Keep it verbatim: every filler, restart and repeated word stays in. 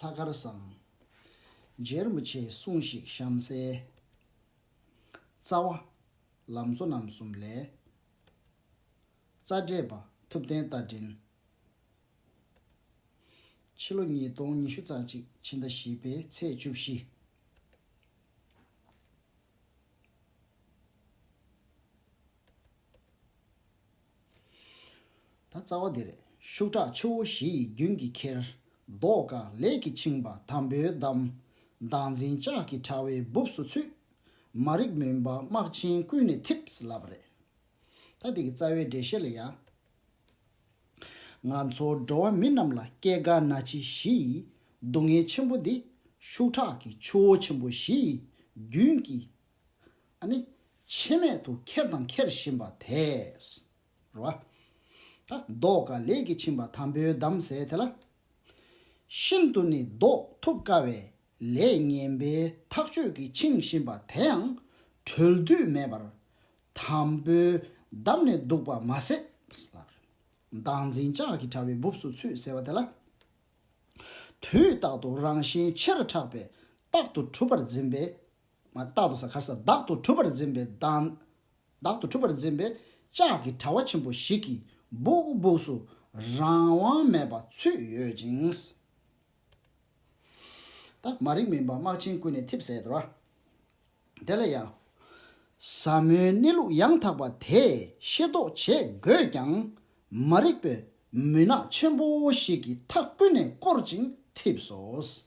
ཐ་སྐར་བཟང་། རྗེ་རིན་པོ་ཆེའི་གསུང་ཞིག་གཤམ་གསལ། རྩ་བ། ལམ་གཙོ་རྣམ་གསུམ་ལས། རྩ་འགྲེལ་པ་ཐུབ་བསྟན་རྟ་མགྲིན། ཕྱི་ལོ་ཉིས་སྟོང་ཉི་ཤུ་རྩ་གཅིག་ཕྱི་ཟླ་བཞི་པའི་ཚེས་བཅུ་བཞི། ད་རྩ་བ་འདི་རེད། ཤུགས་དྲག་ཆུ་བོ་བཞི་ཡི་རྒྱུན་གྱིས་ཁྱེར། མདོག་དཀར་ལས་ཀྱིས་འཆིང་བ་དམ་པོའི་འདམ། བདག་འཛིན་ལྕགས་ཀྱི་དྲ་བའི་སྦུབས་སུ་ཚུད། མ་རིག་མུན་པ་སྨག་ཆེན་ཀུན་ནས་འཐིབས་ལབ་རེད། ད་འདི་གི་རྩ་བའི་འགྲེལ་བཤད་ལ་ཡ། ང་ཚོ་འགྲོ་བ་མི་རྣམས་ལ་སྐྱེ་རྒ་ན་འཆི་བཞི་ཡི་སྡུག་བསྔལ་ཆེན་པོ་འདི་ཤུགས་དྲག་གི་ཆུ་བོ་ཆེན་པོ་བཞི་ཡི་རྒྱུན་གྱིས་ཨ་ནི་ཆད་མེད་དུ་ཁྱེར་དང་འཁྱེར་བཞིན་པ་དེས། རེད་བ། ད་མདོག་དཀར་ལས་ཀྱིས་འཆིང་བ་དམ་པོའི་འདམ་ཟེར་དེ་ལ། ཤིན་ཏུ་ནི་བཟློག་ཐུབ་དཀའ་བའི་ལས་ངན་པའི་ཐག་གཅོད་ཀྱིས་འཆིང་བཞིན་པ་དེ་ཡང་གྲོལ་འདོད་མེད་པར་དམ་པོའི་འདམ་ནས་འདུག་པ་མ་ཟད། བདག་འཛིན་ལྕགས་ཀྱི་དྲ་བའི་སྦུབས་སུ་ཚུད་ཟེར་བ་དེ་ལ། དུས་རྟག་ཏུ་རང་བཞིན་ཆེར་གྲགས་པའི་རྟག་ཏུ་གྲུབ་པར་འཛིན་པའི། མ་རྟག་ཏུ་ས་ཁར་ས་བདག་ཏུ་གྲུབ་པར་འཛིན་པའི་བདག་བདག་ཏུ་གྲུབ་པར་འཛིན་པའི་ལྕགས་ཀྱི་དྲ་བ་ཆེན་པོ་ཞིག་གི་སྦུག་སྦུགས་སུ་རང་དབང་མེད་པར་ཚུད་ཡོད་ཅིང་། ད་མ་རིག་མུན་པ་སྨག་ཆེན་ཀུན་ནས་འཐིབས་ཟེར་དོ། དེ་ལ་ཡང་། ཟབ་མོའི་གནས་ལུགས་ཡང་དག་པ་དེ་ཤེས་རྟོགས་བྱེད་དགོས་ཀྱང་། མ་རིག་པའི་མུན་ནག་ཆེན་པོ་ཞིག་གིས་མཐའ་ཀུན་ནས་བསྐོར་ཅིང་འཐིབས་སོ།